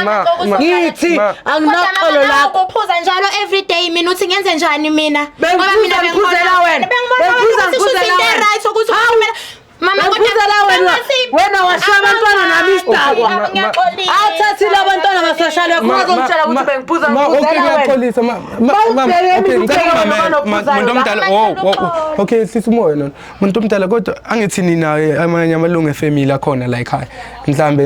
Ma, ma. Ngithi Ma. anginaxolo lakho. Uphuza njalo every day, mina uthi ngenze njani mina? Bengiphuza ngiphuzela wena. Bengibona Bengiphuza ukuthi shuthi ngiphuzela into wena. right ukuthi Hawu. ukhulumela. Mama, kodwa Bengiphuza wena. Wena washiya abantwana nami isidakwa. Ngiyaxolisa. Athathile abantwana basoshalwe kungazongitshela ukuthi bengiphuza Ma, okay, ngiphuzela wena. ngiyaxolisa ma ma ma Bawubheke okay, mina ngicela ubheke wena ungimamele. nophuzayo Muntu la. omdala, oh, oh, oh. Okay, sisi umoya nona. Muntu omdala, kodwa angithi nina amanye amalungu efamily akhona la ekhaya. Mhlambe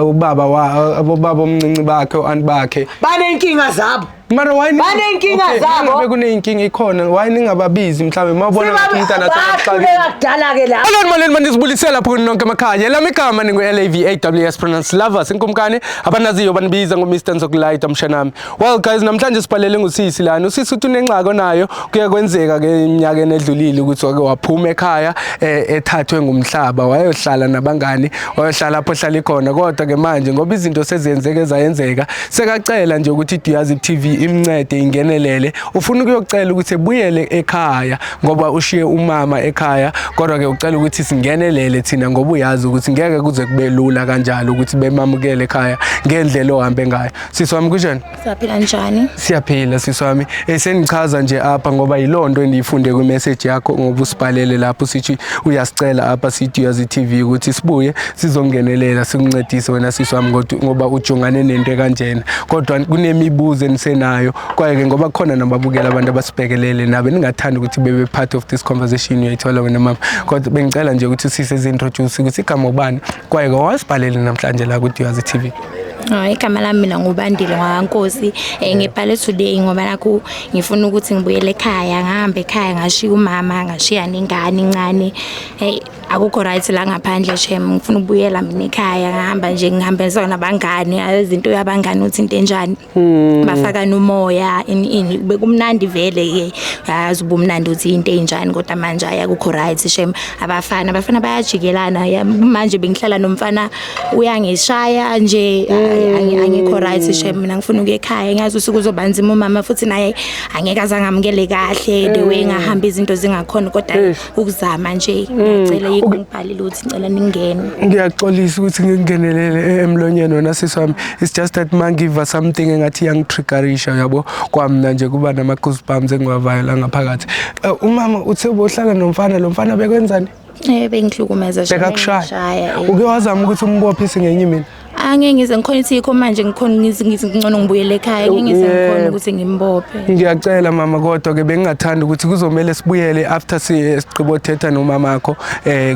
ubaba wa abobaba omncinci bakhe, o-aunt bakhe. Banenkinga zabo. Mara why Baney'nkinga Okay, zabo. mangabe kuney'nkinga ikhona, why ningababizi mhlambe mawubona ngathi umntana Bahluleka kudala ke la. Aloni molweni, manizibulisela lapho kuni nonke emakhaya. Lami igama ningu-LAVAWS, pronounce lovers inkumkani abanaziyo banibiza ngo-Mr Nzokulayita mshanami. Well guys, namhlanje sibhalele ngusisi lana. Usisi uthi unengxaki onayo. Kuye kwenzeka ke eminyakeni edlulile ukuthi wake waphuma ekhaya, ethathwe ngumhlaba, wayohlala nabangani, wayohlala lapho ohlala khona. Kodwa ke manje ngoba izinto sezenzeke zayenzeka, sekacela nje ukuthi iDuyazi TV imncede, ingenelele. Ufuna ukuyocela ukuthi ebuyele ekhaya ngoba ushiye umama ekhaya. Kodwa ke ucela ukuthi singenelele thina ngoba uyazi ukuthi ngeke kuze kube lula kanjalo ukuthi bemamukele ekhaya ngendlela ohambe ngayo. Sisi wami, kunjani? Siyaphila, njani? Siyaphila, sisi wami. Sengichaza nje apha ngoba yilonto endiyifunde kwimessage yakho, ngoba usibhalele lapho sithi uyasicela apha sithi Uyazi TV ukuthi sibuye sizongenelela, sikuncedise wena sisi wami, ngoba ujongane nento ekanjena. Kodwa kunemibuzo enisenayo kwaye ke ngoba khona nababukela, abantu abasibhekelele nabo ningathanda ukuthi bebe part of this conversation, uyayithola wena mama. Kodwa bengicela nje ukuthi sisi introduce ukuthi igama ubani, kwaye ke wasibhalele namhlanje la ku Duyazi TV. Hayi, igama lami mina ngubandile ngwaNkosi. Ngibhale today ngoba nakho ngifuna ukuthi ngibuyele ekhaya. Ngahamba ekhaya, ngashiya umama, ngashiya nengane encane. Hey, akukho right la ngaphandle shem, ngifuna ukubuyela mina ekhaya. Ngahamba nje, ngihambe nabangani, izinto yabangani uthi into enjani. Bafaka nomoya ini ini, bekumnandi vele ke, yazi ubumnandi uthi into enjani, kodwa manje ayakukho right shem. Abafana bayajikelana. Manje bengihlala nomfana, uyangishaya nje. Angikho right shem, mina ngifuna ukuya ekhaya. Ngiyazi ukuthi kuzoba nzima, umama futhi naye angeke azangamukele kahle the way ngahamba izinto zingakhona, kodwa ukuzama nje, ngiyacela, yikho ngibhalile ukuthi ngicela ningene. Ngiyaxolisa ukuthi ngingenelele emlonyeni wena sisi wami. It's just that mangiva something engathi iyangitriggerisha, yabo, kwamna nje kuba nama-goosebumps engiwavayo la ngaphakathi. Umama uthe bohlala nomfana, lo mfana bekwenzani? Bengihlukumeza nje. Bekakushaya? Bengishaya, eh. Uke wazama ukuthi umbophise ngenye imini? Angeke ngize ngikhona ukuthi yikho manje ngikhona ngithi ngcono ngibuyele ekhaya, ngeke ngize ngikhona ukuthi ngimbophe. Ngiyacela mama, kodwa ke bengingathanda ukuthi kuzomele sibuyele after sigqibothetha nomamakho.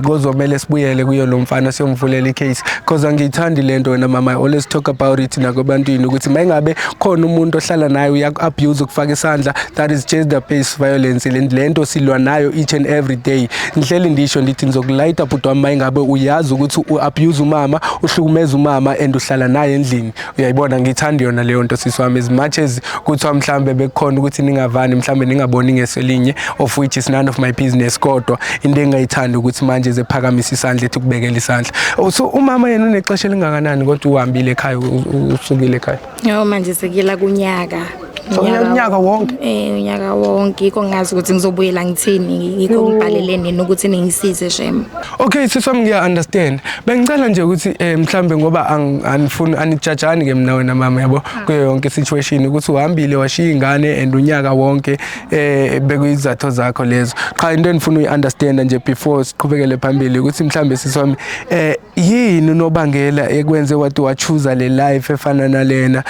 Kuzomele sibuyele kuyo lo mfana, siyomvulela icase, because angiyithandi lento wena mama. I always talk about it nakubantwini ukuthi mayingabe khona umuntu ohlala naye uyaku-abuse, ukufaka isandla, that is gender based violence. Lento silwa nayo each and every day. Ngihleli ndisho ndithi ngizokulayita bhuti wami, mayingabe uyazi ukuthi u-abuse umama, uhlukumeza umama and uhlala naye endlini, uyayibona. Ngithanda yona leyo nto, sisi wami. As much as kuthiwa mhlambe bekukhona ukuthi ningavani, mhlambe ningaboni ngeso elinye, of which is none of my business, kodwa into engingayithandi ukuthi manje zephakamisa isandla, ethi ukubekela isandla. Oh, so umama yena unexesha elingakanani kodwa uhambile ekhaya, usukile ekhaya? Yo, manje sekuyela kunyaka. So, unyaka wonke? Eh, unyaka wonke. Yikho ngingazi ukuthi ngizobuyela ngithini, yikho ngibhalele nini ukuthi ningisize shem. Okay, sisi wami, ngiya understand. Bengicela nje ukuthi mhlambe ngoba anifuni anijajani ke mina wena mama, yabo, kuyo yonke situation ukuthi uhambile washiya ingane and unyaka wonke, bekuyizathu zakho lezo. Cha, into engifuna uyi-understand nje before siqhubekele phambili ukuthi mhlambe sisi wami, yini unobangela ekwenze wathi wachoose le life efana nalena?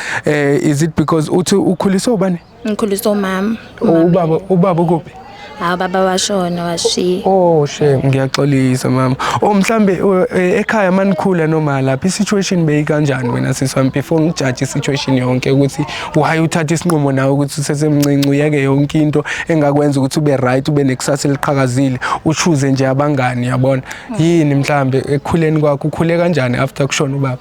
Is it because uthi ukhuliswe ubani? Ngikhuliswa umama. Oh, ubaba ukuphi? Hawu, baba washona, washiya. Oh shame, ngiyaxolisa mama. Oh, mhlambe ekhaya manikhula noma lapha i-situation beyikanjani wena sisi wami, before ngijaji i-situation yonke ukuthi why uthatha isinqumo nawe ukuthi usesemncinci, uyeke yonke into engakwenza ukuthi ube right, ube nekusasa eliqhakazile, uchoose nje abangani, yabona? Yini mhlambe ekukhuleni kwakho, ukhule kanjani after kushona ubaba?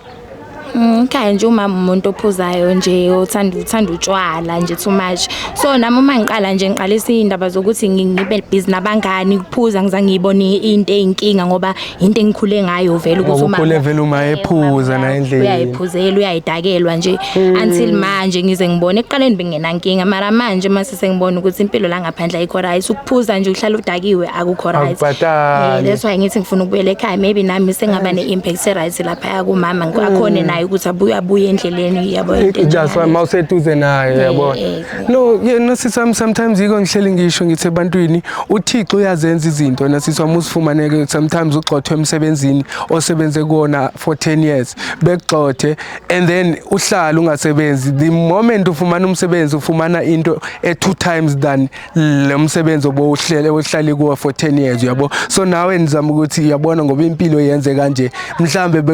Ekhaya nje umama umuntu ophuzayo nje, uthanda utshwala nje too much. So nami uma ngiqala nje ngiqalisa iy'ndaba zokuthi ngibe busy nabangani, kuphuza, ngizange ngiyibone into eyinkinga ngoba into engikhule ngayo vele ukuthi Ngoba ukhule vele uma ephuza naye endlini. Uyayiphuzela, uyayidakelwa nje until manje ngize ngibone. Ekuqaleni bengenankinga, mara manje mase sengibona ukuthi impilo la ngaphandle ayikho right, ukuphuza nje, uhlala udakiwe, akukho right. Akubhatali. That's why ngithi ngifuna ukubuyela ekhaya, maybe nami sengaba ne-impact e-right laphaya kumama, akhone naye ukuthi abuye abuye endleleni, yabo, into Just enjengaleyo. Mawuseduze naye, yabona. No, yeah, no, sisi wami, sometimes yiko ngihleli ngisho ngithi ebantwini uThixo uyazenza izinto. Nasisi wami, usifumaneke sometimes ugxothwe emsebenzini osebenze kuwona for 10 years, bekugxothe and then uhlala ungasebenzi. The moment ufumana umsebenzi, ufumana into e two times than lo msebenzi obowuhlele ohlali kuwo for 10 years, uyabo. So nawe nizama ukuthi, uyabona, ngoba impilo yenze kanje, mhlambe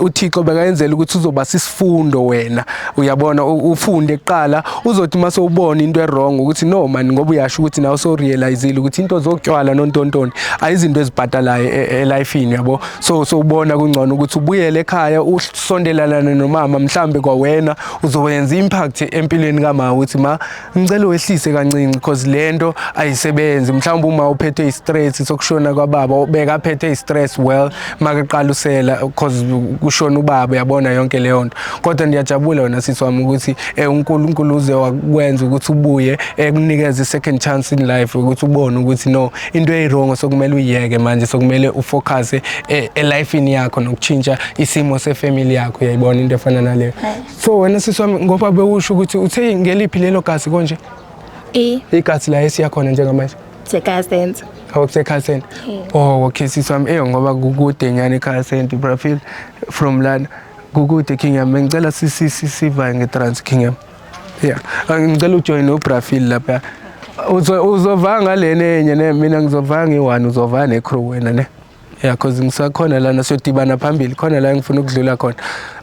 uThixo bekayenzela ukuthi uzoba sisifundo wena, uyabona, ufunde kuqala, uzothi mase ubona into e-wrong ukuthi no man, ngoba uyasho ukuthi nawe so realize ukuthi into zokutywala nontontoni ayizinto ezibhadalayo elifini, yabo. So ubona kungcono ukuthi ubuyele ekhaya, usondelana nomama, mhlambe kwawena uzowenza impact empilweni kama ukuthi ma, ngicela wehlise kancinci because lento ayisebenzi. Mhlawumbe uma uphethwe i-stress sokushona kwababa, bekaphethe i-stress, well, makaqala usela because kushona ubaba, uyabona, yonke leyo nto. Kodwa ndiyajabula wena sisi wami ukuthi uNkulunkulu uze wakwenza ukuthi ubuye, ekunikeze i-second chance in life, ukuthi ubone ukuthi no, into eyi-wrong sokumele uyiyeke manje, sokumele ufocus elifini yakho nokutshintsha isimo sefamily yakho, uyayibona, into efana naleyo. So wena sisi wami, ngoba bewusho ukuthi uthe ngeliphi lelo gasi konje? Igasi la esiya khona njengamanje? Sekasenza. Oh, kusekhaseni. Oh, okay, sisi wami, ngoba kukude nyani ekhaseni, Brafil, from lana kukude, king yami. Ngicela sivaye nge-trans, king yami. Yeah, ngicela ujoin uBrafil lapha. Uzova ngalena enye ne, mina ngizova nge-one, uzova ne-crew wena ne. Yeah, cause ngisakhona lana, siyodibana phambili khona la engifuna ukudlula khona.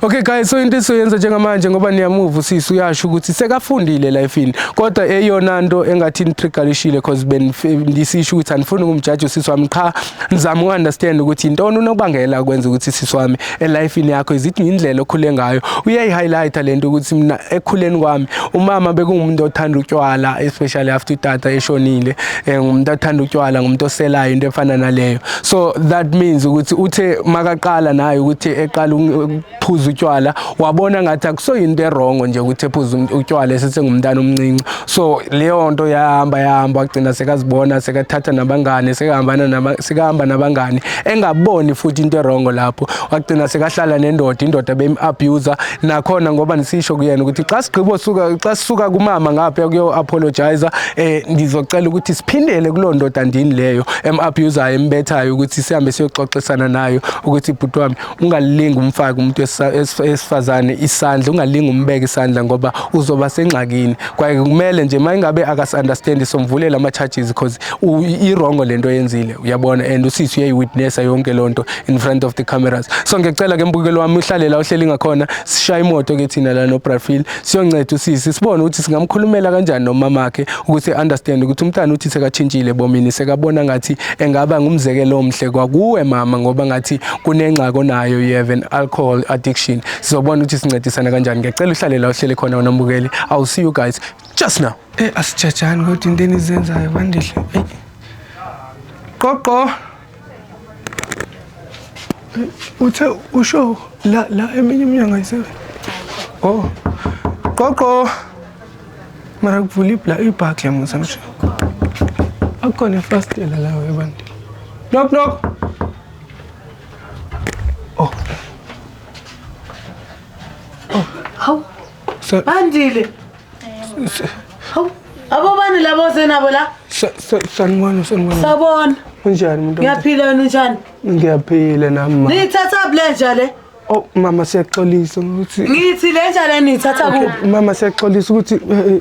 Okay guys, so into esizoyenza njengamanje, ngoba niyamuva usisi uyasho ukuthi sekafundile lifini, kodwa eyona nto engathi nitriggerishile, cause bendisisho ukuthi anifuni ukumjaja usisi wami, qha nizama uku-understand ukuthi intoni unobangela kwenza ukuthi sisi wami elifini yakho izithi indlela okhule ngayo. Uyayi-highlighta lento ukuthi mina ekukhuleni kwami umama bekungumuntu othanda utshwala, especially after utata eshonile, ngumuntu othanda utshwala, ngumuntu oselayo, into efana naleyo. So that means ukuthi uthe makaqala naye ukuthi eqala ukuphuza utshwala, wabona ngathi akusoyinto e-wrong nje ukuthi ephuze utshwala esesengumntana omncinci. So leyo nto yahamba yahamba, wagcina sekazibona sekathatha nabangane, sekahamba nabangane, engaboni futhi into e-wrong lapho. Wagcina sekahlala nendoda, indoda bem-abuser nakhona, ngoba nisisho kuyena ukuthi xa sigqibo suka, xa sisuka kumama ngapha kuyo apologize, ngizocela ukuthi siphindele kuloo ndoda ndini leyo em-abusayo, embethayo, ukuthi sihambe siyoxoxisana nayo ukuthi bhuti wami, ungalingi umfake umuntu esifazane isandla, ungalingi umbeke isandla ngoba uzoba sengxakini. Kwaye kumele nje uma ingabe akasi-understand, somvulela ama-charges because i-wrong lento oyenzile, uyabona, and usisi uyayi-witnessa yonke loo nto in front of the cameras. So ngiyacela ke mbukelo wami, uhlale la uhleli ngakhona, sishaye imoto ke thina la noBrafil, siyonceda usisi, sibone ukuthi singamkhulumela kanjani nomamakhe ukuthi understand ukuthi umntana uthi sekatshintshile ebomini, sekabona ngathi engaba ngumzekelo omhle kwakuwe mama, ngoba ngathi kunengxaki onayo, you have an alcohol addiction. Sizobona ukuthi sincedisana kanjani. Ngiyacela uhlale la uhleli khona wena mbukeli. I will see you guys just now. Asijajani kodwa into enizenzayo, bandile. Ey, qoqo. Uthe usho la la eminye iminyango ayisebenzi. Oh, qoqo, mara kuvula ibla ibhakle musa, ngisho akukhona ifastela la webandile. Knock knock. Oh. Hawu. So Bandile. Hawu. Abobani labo senabo la? Sanibona, sanibona. Sabona. Kunjani muntu? Ngiyaphila, wena unjani? Ngiyaphila nami ma. Niyithatha le nja le? Oh mama, siyaxolisa ukuthi Ngithi le nja le niyithatha kuphi? Mama, siyaxolisa ukuthi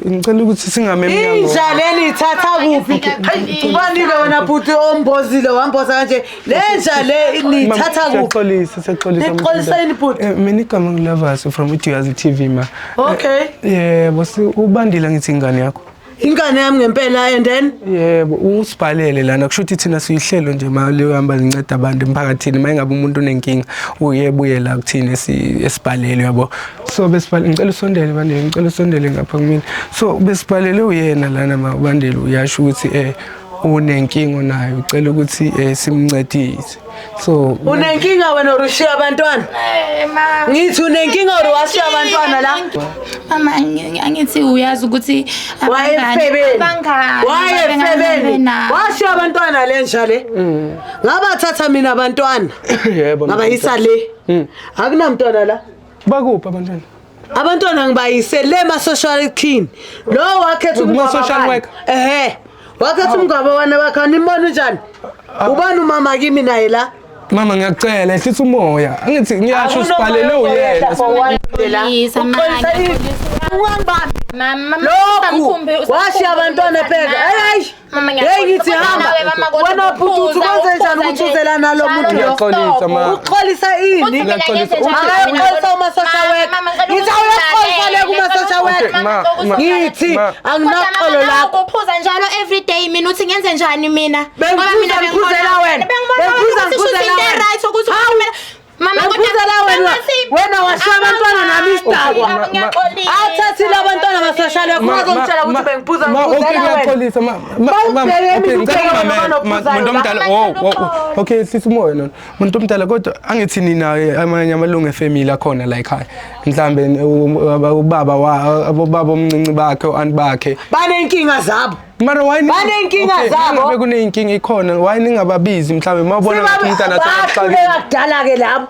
ngicela ukuthi singame emnyango. Inja le niyithatha kuphi? Hayi, ubanike wena bhuti ombozile, wamboza kanje. Le nja le niyithatha kuphi? Siyaxolisa, siyaxolisa. Nixolisa yini, bhuti? Mina igama ngiLavasi from iDuyazi TV ma. Okay. Yebo, ubandile ngithi ingane yakho. Ingane yami ngempela, and then Yebo, usibhalele lana, kusho ukuthi thina siyihlelo nje ma lihamba linceda abantu emphakathini. Uma ngabe umuntu unenkinga uye buye la kuthina esibhalele, yabo. So besibhalele, ngicela usondele Bandile, ngicela usondele ngapha kumina. So besibhalele uyena lana ma Bandile, uyasho ukuthi unenkinga nayo, ucela ukuthi simncedise. So Unenkinga wena or ushiya abantwana? Ma. Ngithi unenkinga or washiya abantwana la? Mama, angithi uyazi ukuthi Wayefebeni. abangani Wayefebeni. Washiya abantwana le nja le. Ngabathatha mina abantwana. Yebo. Ngabayisa le. Akunamntwana la. Bakuphi abantwana? Abantwana ngibayise le ma-social kin. Lo wakhetha Kuma-social worker? Ehe. Wakhetha umngcwabo wana wakhe nimbona unjani? Ubani umama kimi naye la? Mama ngiyakucela ehlisa umoya. Angithi ngiyasho sibhalele uyena. Ngiyaxolisa, ma, Uxolisa ini? Ungangibambi. Mama, Lokhu usamkhumbi- washiya abantwana bheka. Hey hey. Mama, Hey ngithi ngiyaxolisa. hamba. Nawe, mama, kodwa Wena bhuti uthi uphuza, kwenze njani uphuza ukuthi nje. uzela nalo muntu lo? Ngiyaxolisa, ma. Uxolisa ini? Uthi mina ngenze njani? Akayoxolisa uma-social worker. Mama, ngicela Ngithi awuyoxolisa le kuma-social Okay, worker. ma, ma. Ngithi Ma. anginaxolo lakho. Uphuza njalo every day mina uthi ngenze njani mina? Bengiphuza, Ngoba mina ngiphuzela wena. Bengibona Bengiphuza, ukuthi shuthi ngiphuzela into wena. right ukuthi Hawu. kumele Mama Bengiphuzela wena. Wena washiya abantwana nami isidakwa. Athathile abantwana ba-social worker. Ungazongitshela ukuthi bengiphuza Ma, okay ngiphuzela wena. ngiyaxolisa ma ma ma Bawubheke okay mina ngicela ubheke wena ungimamele. Ma- onophuzayo muntu la. omdala oh oh oh. Okay sisi umoya lona muntu omdala kodwa angithi ninaye amanye amalungu efamily akhona la ekhaya mhlambe ubaba wa abobaba omncinci bakhe o-aunt bakhe Banenkinga zabo. mara why Baney'nkinga Okay, zabo. mangabe kuney'nkinga ikhona why ningababizi mhlambe mawubona ngathi umntana sekaxakile Bahluleka kudala ke labo.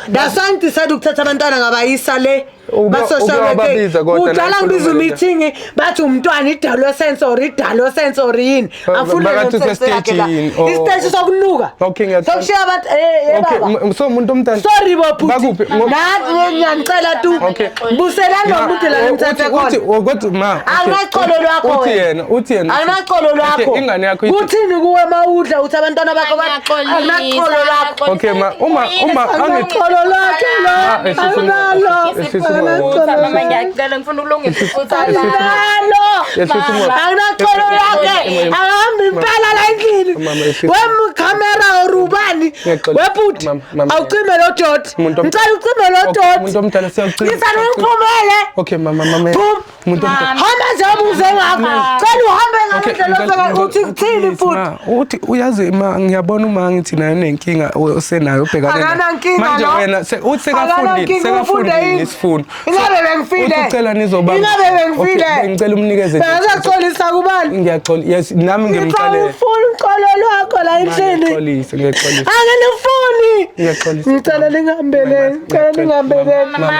That's why ngidecide ukuthatha abantwana ngabayisa le ma-social Uke worker. wababiza kodwa Kudala la ngibiza ikhuluma le umeeting bathi umntwana idalo sensory idalo sensory yini. Angifuni bakathi le nonsense yakhe la. usestagini, oh. Isiteshi sokunuka. Okay, ngiyaqonda. Sokushiya abantu eh Okay, baba. so muntu omdala Sorry bo bhuti. Bakuphi? Nathi ngiyanicela tu. Okay. Buselani lo muntu la nimthathe uthi khona. kodwa ma okay. Anginaxolo lwakho uthi wena. yena uthi yena Anginaxolo lwakho. Okay, ingane yakho ithi Uthini kuwe mawudla uthi abantwana bakho bathi anginaxolo lwakho. Okay, ma, uma Anginaxolo lwakhe lo. Ah, ehlisa umoya, Anginalo. ehlisa umoya. Anginaxolo Mama ngiyacela ngifuna ukulungisa iphutha Anginalo. Ehlisa umoya. Anginaxolo lwakhe. Akahambi impela la endlini. Mama, ehlisa. Wemkhamera or ubani? Ngiyaxolisa. Webhuti. Mama, mama. Awucime lo doti. Muntu om- Ngicela ucime lo Okay, doti. muntu omdala siyawucima. Ngicela ungiphumele. Okay mama mama Phum. muntu omdala Hamba nje ubuze ngakho. Cela uhambe Okay, ngalendlela ngicela- ofika uthi kuthini please, futhi. ma, uthi uyazi ma ngiyabona uma ngithi nayo unenkinga osenayo ubhekane nayo. Akanankinga manje lo. wena uthi sekafundile Akanankinga, ufunde sekafundile yini? isifundo Ingabe bengifile? uthi ucela nizobamba Ingabe bengifile? Okay, ngicela umnikeze nje. Bengasaxolisa kubani? Ngiyaxolisa yes nami ngimxolele Ngicela uxolo lwakho la endlini. Ngiyaxolisa ngiyaxolisa Angilifuni. Ngiyaxolisa. Ngicela ningihambeleni. Ngicela ningihambeleni. Mama,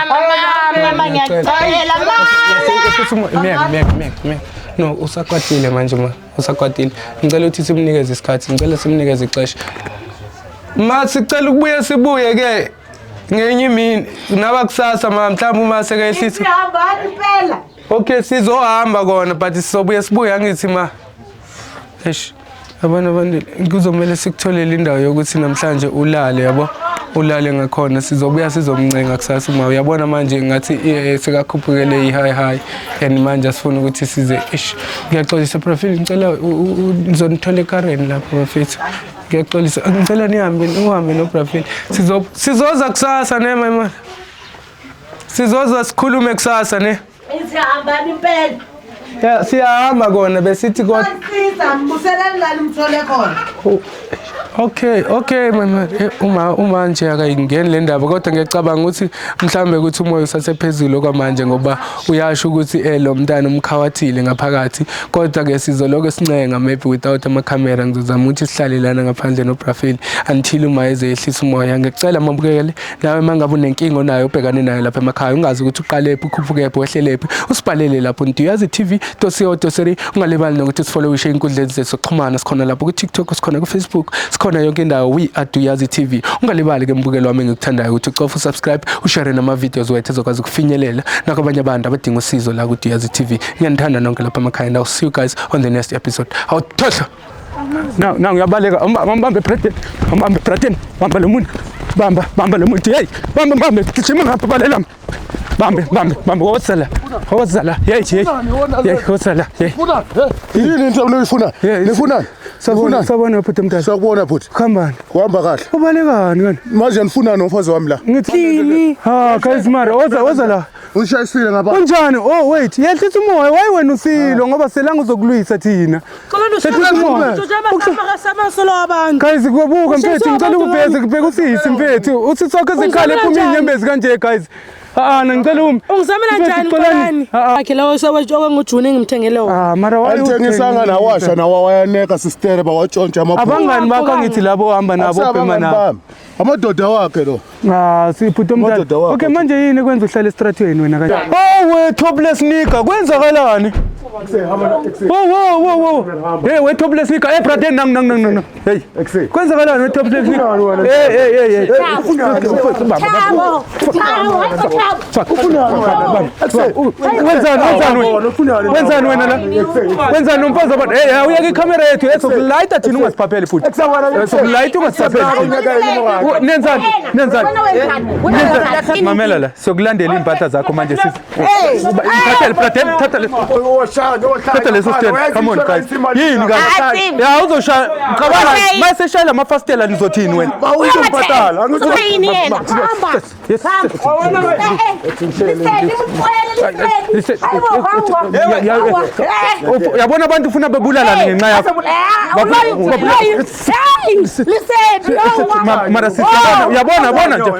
mama ngiyacela mama. Miyeke miyeke miyeke miyeke no usakwatile manje ma usakwatile ngicela ukuthi simnikeze isikhathi ngicela simnikeze ixesha ma sicela ukubuye sibuye ke ngenye imini naba kusasa ma mhlawumbe uma sekehlisa Sihambani impela. okay sizohamba kona but sizobuye sibuye angithi ma eish yabona abantu kuzomele sikutholele indawo yokuthi namhlanje ulale yabo ulale ngakhona sizobuya sizomncenga kusasa uma uyabona manje ngathi sekakhuphukele i-high high and manje asifuni ukuthi size ish ngiyaxolisa profil ngicela ngizonithola ekareni lapho bafethu ngiyaxolisa ngicela nihambe uhambe noprofil sizoza kusasa ne mama sizoza sikhulume kusasa ne Sihambani impela. Ya siyahamba kona besithi kodwa Siza mbuselani la nimthole khona. Oh, Okay, okay mama uma nje akayingeni le ndaba kodwa ngiyacabanga ukuthi mhlambe ukuthi umoya usasephezulu kwamanje ngoba uyasho ukuthi lo mntana umkhawathile ngaphakathi kodwa ke sizoloko sincenga maybe without ama camera ngizozama ukuthi sihlale lana ngaphandle noBrafil until uma eze ehlisa umoya ngiyacela mabukele nawe mangabe unenkinga onayo ubhekane nayo lapha emakhaya ungazi ukuthi uqalephi ukhuphukephi wehlelephi usibhalele lapho Nduyazi TV dot co dot ungalibali nokuthi sifollowishe inkundleni zethu zokuxhumana sikhona lapho ku-TikTok sikhona ku-Facebook sikhona yonke indawo we are Duyazi TV ungalibali ke mbukelo wami engikuthandayo ukuthi ucofa usubscribe ushare nama-videos wethu ezokwazi ukufinyelela nakwabanye abantu abadinga usizo la ku-Duyazi TV ngiyanithanda nonke lapha emakhaya and I'll see you guys on the next episode awuthohlo Now, now ngiyabaleka ambambe Braden ambambe Braden bamba lo muntu bamba bamba lo muntu hey bamba bambe gijima ngapha balela bambe bambe bambe wozala wozala hey hey hey wozala hey Yini into loyifunayo? Yeah, Nifunani? sabona sabona bhuti mntana Sakubona bhuti. khambani Kuhamba kahle. ubalekani kani Manje nifunani nomfazi wami la? ngithini ha guys mara woza woza la Ungishayisile ngapha. unjani oh wait yehlisa umoya wayi wena usilo ngoba selanga uzokulwisa thina Yehlisa umoya. Guys kubuka mfethu ngicela ukubheka kubheka usisi mfethu uthi sonke zikhale ephuma inyembezi kanje guys Ah, ngicela umi. Ungizamela njani Xolani? Akhe lawo sawajoka ngoJune ngimthengele wona. Ah, mara Alithengisanga nawasha nawa wayaneka sistere bawatshontsha amabhuku. Abangani bakho angithi labo ohamba nabo obhema nabo. Amadoda wakhe lo. Ah, siphuta umntana. Amadoda wakhe. Okay, manje yini kwenza uhlale estratweni wena kanje? Oh, we topless nigga, kwenzakalani? Wo wo wo wo. Hey, we topless nigga. Hey brother, nang nang nang nang. Hey. Kwenzakalani we topless nigga? Hey hey hey hey. Wenzani wena la? Wenzani umfazi abantu? Hey, uyeke ikhamera yethu esokulayita thina ungasiphapheli futhi. Esokulayita ungasiphapheli. Nenzani? Nenzani? Mamela la, sokulandela impahla zakho manje sisi. Thatha brother, thatha le. Thatha leso stand. Come on guys. Yini guys? Ya uzoshaya. Cabanga mase shaya amafastela nizothini wena? Bawuzombhatala. Uthini yena? Hamba. Yabona abantu ufuna bebulalana ngenxa yakho. Mara sisi uyabona bona nje.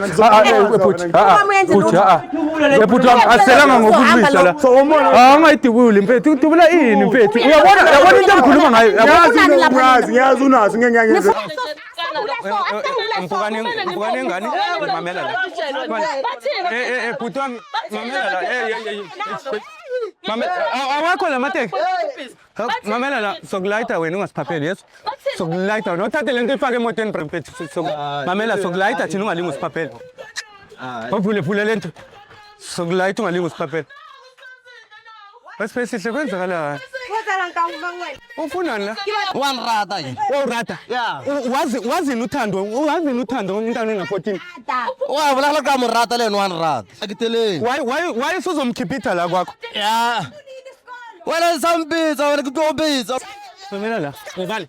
Bhuti wami aselanga ngokulwisa la. Ah, ungayidubuli mfethu, udubula ini mfethu? Uyabona yabona into engikhuluma ngayo. Yazi ngiyazi unazo ngeke. Mpukane ngani? Mamela la. Eh eh bhuti wami mamela la. Eh mamela awakho la mateki. Mamela la sokulayita wena ungasiphapheli yeso. Sokulayita wena uthathe lento ifake emotweni mfethu. Mamela sokulayita thina ungalingi usiphaphele. Bavule vule lento. Sokulayita ungalingi usiphaphele. Bese sihle kwenzakalani? Ufunani la? Wanrata yini? Wawurata? Yeah. Wazi wazini uthando, wazini uthando umntana ona-14. Wa bolela ka morata le yena wanrata. Ke teleng. Why usuzomkhipitha la kwakho? Yeah. Wena sampitsa wena ke tlo bitsa. Mamela la. Vale.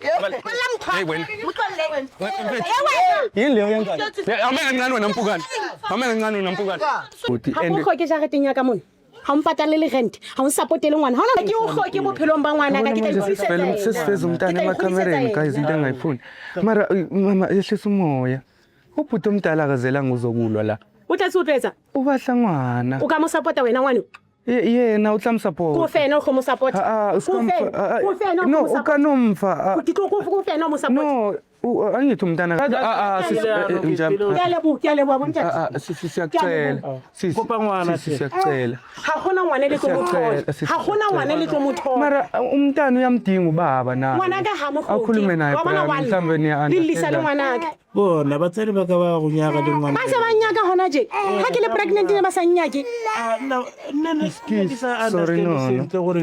Hey wena. Yini leyo yengane? Amela kancane wena mpukane. Amela kancane wena mpukane. Ha o hloke jareteng ya ka mona. Ha o mpatalele le rent, ha o nsupportele ngwana. Ha ona ke o hloke bophelong ba ngwana ka ke tla ikgodisetsa yena. Sesifeza umntana emakhamereni guys into engayifuni. Mara mama yehlisa umoya. Ubhuti omdala akazelanga uzokulwa la. O tla se o tlo etsa? O batla ngwana. O ka mo support-a wena ngwana? Yena o tla mo support. Ko fena o tlo mo support. Ah, ah, no, o ka no mfa. Ke tlo ko fena o mo support. No, angithi umntana. Ah, sisi Ke a leboha, ke a leboha bontate. Ah, sisi siyacela. Sisi. Kopa ngwana Sisi siyacela. Ha hona ngwana le tlo mo thola. Ha hona ngwana le tlo mo thola. Mara umntana uyamdinga ubaba na. Ngwana ka ha mo hloke. Akhulume naye Wa bona wa mhlawumbe niya Le lisa le ngwanaka. Bona batsadi ba ka ba go nyaka le ngwana. Ba se ba nyaka hona je. Ha ke le pregnant ne ba sa nyake. Ah, nna nna ke sa Sorry, understand no, no. sentle gore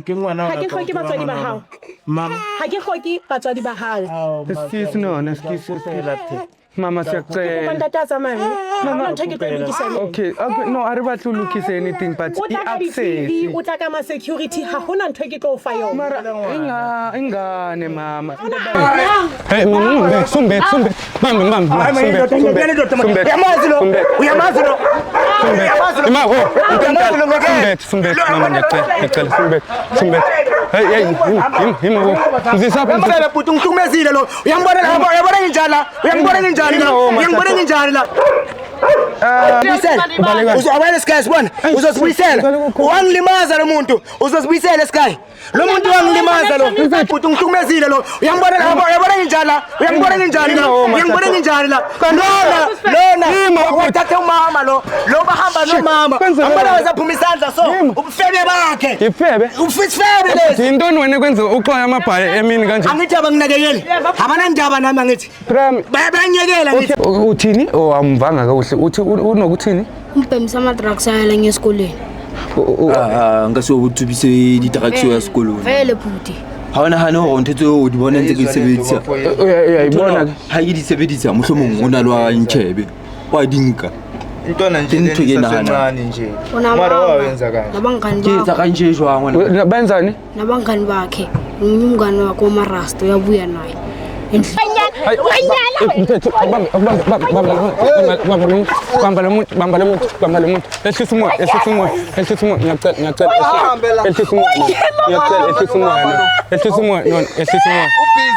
ke ngwana Ha ke hloke batswadi ba hao. Mama. Ha ke hloke batswadi ba hao. Excuse no, excuse. Mama Kopa siyacela. ntate a tsamaye. Ha hona ntho e ke tlo e lokisa le. Okay, okay, no, a re batle ho lokisa anything but O tla ka di-TV, i-access. o tla ka ma-security, ha hona ntho e ke tlo o fa yona. Mara ingane mama. Hey, sumbe sumbe. Bambe bambe. Sumbe. Uyamazi lo. Uyamazi lo. Uyamazi lo. Ima ho. Sumbe sumbe mama ngiyacela, ngiyacela sumbe sumbe. Hey hey, him him ho. Ngizisaphi? Uyambona bhuti ungihlukumezile lo. Uyambona la, uyabona nginjani la? Uyangibona nginjani la? Uyangibona nginjani la? Buyisela. Uzobuyela Sky sibona. Uzosibuyisela. Wangilimaza lo muntu. Uzosibuyisela Sky. Lo muntu wangilimaza lo. Bhuti ungihlukumezile lo. Uyambona la, uyabona nginjani la? Uyangibona nginjani la? Uyangibona nginjani la? Lona, lona wathatha umama lo. Lo bahamba nomama. Ambona wazaphuma isandla so. Ubufebe bakhe. Ifebe. Ufisifebe lesi. Yintoni wena kwenza uxwaya amabhayi emini kanje? Angithi abanginakekeli. Abanandaba nami angithi. Prem Bayanyekela ngithi. Uthini? Oh, amvanga kakuhle. Uthi unokuthini? Umbhemisa ama-drugs ayala ngesikolweni. Ah, nka se o tsubise di-drugs ya sekolong. Vele bhuti. Ha o nahane hore ntho tseo o di bona ntse ke di sebedisa. Uyayibona ke. Ha ke di sebedisa mohlomong o na le wa ntjhebe. Wa di nka. Intwana nje Ke ntho ke nahanang. esasencane nje. Ona Mara mama, wawenza kanje. Nabangani Ke etsa bakhe. kanje jwang wena? Benzani? Nabangani bakhe. Omunye umngani wakhe omarasta uyabuya naye. Mfethu, bamba bamba bamba bamba lo muntu, bamba lo muntu, bamba lo muntu. Ehlisa umoya, ehlisa umoya, ehlisa umoya. Ngiyacela, ngiyacela. Ehlisa umoya. Ngiyacela, ehlisa umoya. Ehlisa umoya, no, ehlisa umoya.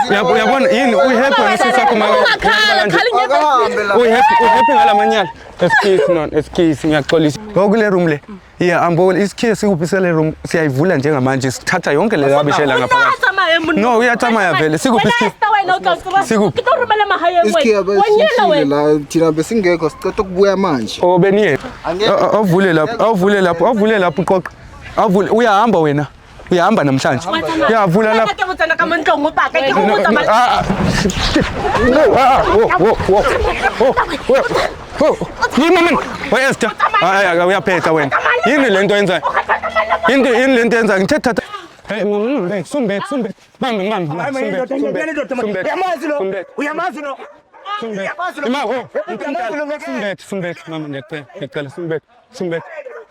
Uyabona yini uyihappy wena usisi wakho maka. Ungakhala, khala inyembezi. Uyihappy uhappy ngalamanyala. Excuse no, excuse ngiyaxolisa. Ngokule room le. Yeah, ambona isikhiye sikuphi sele room siyayivula njengamanje sithatha yonke le rubbish la ngaphakathi. No, uyathamaya vele. Sikuphi isikhiye? Sikuphi? Ke tlo romela magaeng Isikhiya wena. Wa nyela wena. la thina besingekho sicela ukubuya manje. Oh beniye. Awuvule lapho, awuvule lapho, awuvule lapho uqoqa. Awuvule uyahamba wena. Uyahamba namhlanje. Uyavula lapho. Ke botsana ka mo ntlong o paka ke go botsa No, ah, ah. No, ah, ah, wo, wo, wo. Wo, wo, wo. Yini mama? We Esther. Hayi, hayi, uyaphetha wena. Yini lento yenzayo? Yini yini lento yenzayo? Ngithe thatha. Hey, mama, sumbe, sumbe. Bambe, bambe, sumbe, sumbe. Sumbe. Uyamazi lo. Sumbe. Uyamazi lo. Sumbe. Ima, wo. Sumbe, sumbe, mama, ngiyacela, ngiyacela, sumbe, sumbe.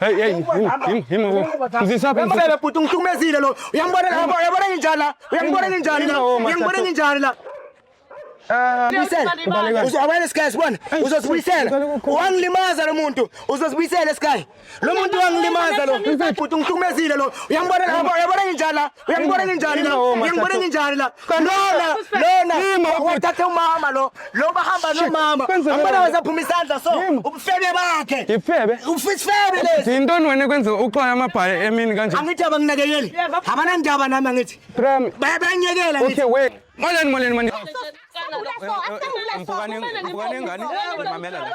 Hey, hey, him, him, wo. Ngizisaphi? Uyambona bhuti ungihlukumezile lo. Uyambona la, uyabona nginjani la? Uyangibona nginjani la? Uyangibona nginjani la? Buyisela. Uzawela Sky sibona. Uzosibuyisela. Wangilimaza lo muntu. Uzosibuyisela Sky. Lo muntu wangilimaza lo. Bhuti ungihlukumezile lo. Uyangibona la, uyabona nginjani la? Uyangibona nginjani la? Uyangibona nginjani la? Lona, lona wathatha umama lo. Lo bahamba nomama. Ambona wazaphuma isandla so. Ubufebe bakhe. Ifebe. Ufisifebe lesi. Yintoni wena kwenza uxwaya amabhayi emini kanje? Angithi abanginakekeli. Abanandaba nami angithi. Prem. Bayabanyekela ngithi. Okay, wait. Molweni, molweni, molweni. Mpukane, mpukane ngane. Mamela la.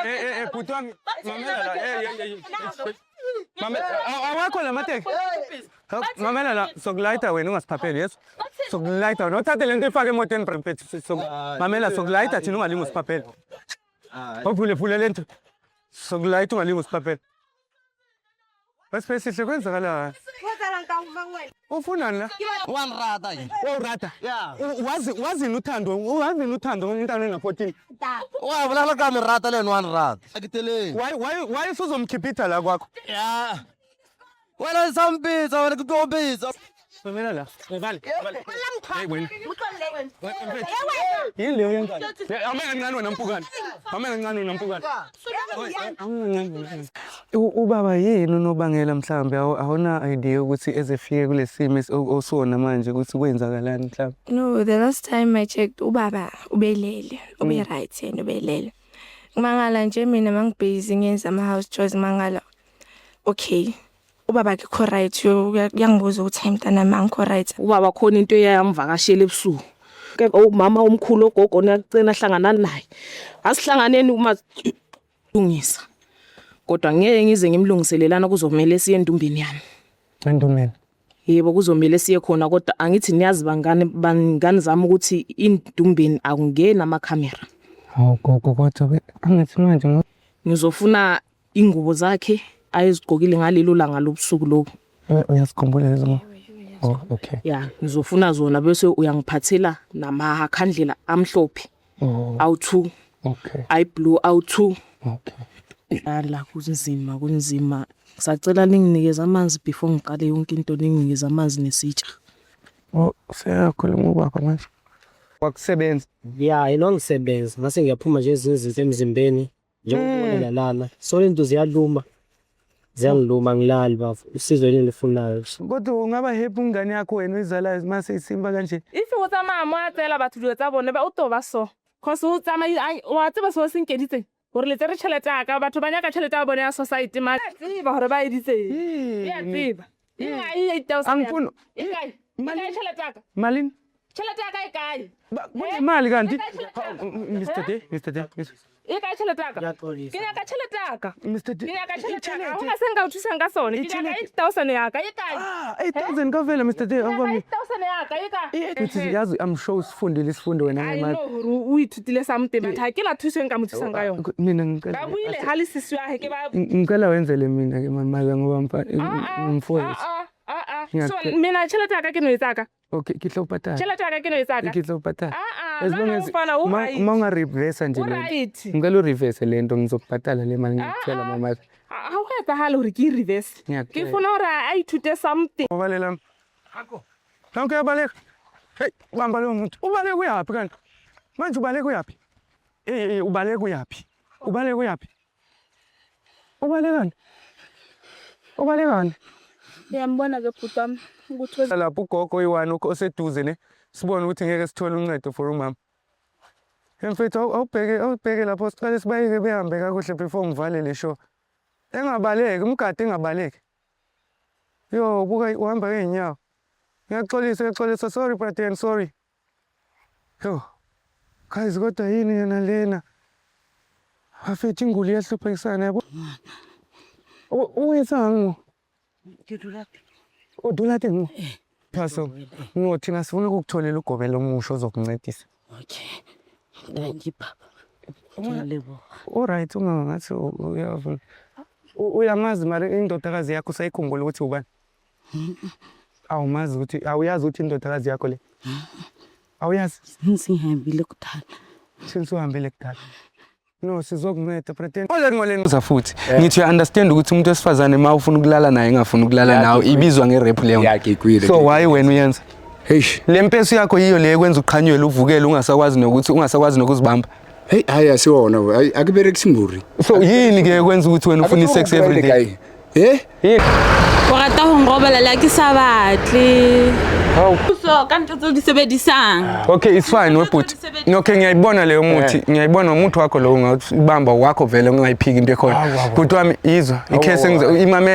Eh, eh, eh, bhuti wami. Mamela la. Eh, eh, eh. Mamela, awakho la mateki. Mamela la, sokulayita wena ungasiphapheli yeso. Sokulayita wena uthathe lento ifake emotweni mfethu. Mamela sokulayita thina ungalingi usiphaphele. Ovule vule lento. Sokulayita ungalingi usiphaphele. Wesipesihle kwenzakalani? Ufunani la? Wanirata yini? Wawurata? Yeah. Wazi wazini uthando, wazini uthando umntana ona-14. Wa bolela ka merata le yena wanirata. Akiteleng. Why why usuzomkhipitha la kwakho? Yeah. Wena sampitsa wena ke tlo bitsa. Mamela la. Vale. Hey wena. Yini leyo yenzayo? Ame kancane wena mpukane. Ame kancane wena mpukane. Ubaba yini unobangela mhlambe awuna idea ukuthi ezefike kulesimo osona manje ukuthi kwenzakalani mhlambe? No, the last time I checked ubaba ubelele, ube right yena ubelele. Ngimangala nje mina mangibhizi ngenza ama house chores mangala. Okay. Ubaba akekho right uyangibuza ukuthi hayi mntanami angikho right. Ubaba khona into eyamvakashela ebusuku. Ke umama omkhulu ogogo nacina hlangana naye. Asihlanganeni uma lungisa. Kodwa ngeke ngize ngimlungiselelana kuzomela siye endumbeni yami. Endumbeni. Yebo kuzomela siye khona kodwa angithi niyazi bangani bangani zami ukuthi indumbeni akungeni amakhamera. Hawu gogo kodwa angithi manje ngizofuna ingubo zakhe ayezigqokile ngalelo langa lobusuku lobu. Uyasikhumbula lezo? Oh, okay. Ya, ngizofuna zona bese uyangiphathela namakhandlela amhlophe. Oh. Awu2. Okay. Ayi blue awu2. Okay. La kunzima kunzima. Ngisacela ninginikeze amanzi before ngiqale yonke into ninginikeze amanzi nesitsha. Oh, seyakhuluma ubaba manje. Wakusebenza. Ya, inongisebenza. Ngase ngiyaphuma nje ezinye izinto emzimbeni njengokubonela lana. So lento ziyaluma. Ziyangiluma ngilali bafo. Usizo yini lifunayo. Kodwa ungaba happy umngane yakho wena oyizalayo mase isimba kanje. If o tsamaya mo a tseela batho dilo tsa bone ba o to ba so. Cause o tsamaya wa tseba seo se nkeditseng gore le tsere tšhelete ya ka batho ba nyaka tšhelete ya bone ya society ma tseba gore ba editseng. E a tseba. E kae 8000? Angifuni. E kae? E kae tšhelete ya ka? Malini? Tšhelete ya ka e kae? Kunemali kanti. Mr. D, Mr. D. E kae tšhelete ya ka? Ke nyaka tšhelete ya ka. Mr. D. Ke nyaka tšhelete ya ka. Ha hona se nka o thusang ka sone. Ke nyaka 8000 ya ka. E kae? Ah, 8000 kavela Mr. D. Awami. 8000 ya ka e kae? Uthi yazi I'm sure usifundile isifundo wena I ngemali. know hore o ithutile something but ha ke la thuso e nka mo thusang ka yona. Mina ngicela Ba buile ha le sisi wa hae ke ba ngicela wenzele mina ke mama ngoba mfowethu. So mina tšhelete ya ka ke no e tsaka. Okay, ke tlo patala. Tšhelete ya ka ke no e tsaka. Ke tlo patala. Ah ah. As long as mfana u right. uma unga reverse nje O lento. right. Ngicela u reverse lento ngizokubhatala le mali ngiyakutshela mama. Ha ho etsahale hore ke e reverse. Ke Ngiyakutshela. funa hore a ithute something. Ubalela. Nanku uyabaleka. Hey, bamba lo muntu. Ubaleka uyaphi kanti? Manje ubaleka uyaphi? Eh eh ubaleka uyaphi? Ubaleka uyaphi? Ubalekani? Ubalekani? Uyambona ke bhuti wami ukuthi Lapho ugogo oyi-one oseduze ne. Sibone ukuthi ngeke sithole uncedo for umama. Mfethu, awubheke lapho, siqale sibayeke behambe kakuhle before ngivale le show. Engabaleki, umgade engabaleki. Yo, buka, uhamba ngeenyawo. Ngiyaxolisa, ngiyaxolisa, sorry brother, sorry. Yo. Guys, kodwa yini yena lena? Bafethu, inguli iyahluphekisana yabo. O etsang mo? Ke dula O dula teng mo? Phaso. No, thina sifuna ukukutholela ugobela omusha ozokuncedisa. Okay. Thank you, Papa. Ke a leboha. Alright, uma ngathi uyavuma. Uyamazi mara indodakazi yakho, usayikhumbula ukuthi ubani? Awumazi ukuthi, awuyazi ukuthi indodakazi yakho le? Awuyazi? Since ngihambile kudala. Since uhambile kudala. No, sizokunceda pretend. Ole ngoleni uza futhi. Ngithi uya understand ukuthi umuntu wesifazane ma ufuna ukulala naye engafuni ukulala nawe ibizwa nge-rape leyo. Ngikwile. So why wena uyenza? Eish. Le mpesu yakho yiyo le ekwenza uqhanyelwe, uvukele, ungasakwazi nokuthi ungasakwazi nokuzibamba. Hey, hayi, asiwona we. Hayi, akuberekisi mburi. So yini ke ekwenza ukuthi wena ufuna i-sex every day? Eh? Yini? O rata ho nrobala le ha ke sa batle. Hawu. So ka ntho tseo di sebedisang. Okay, it's fine webhuti. Okay, ngiyayibona leyo muthi. Ngiyayibona umuthi wakho lo, ungawubamba wakho vele, ungayiphiki into ekhona. Bhuti wami, izwa, i-case engizo imame.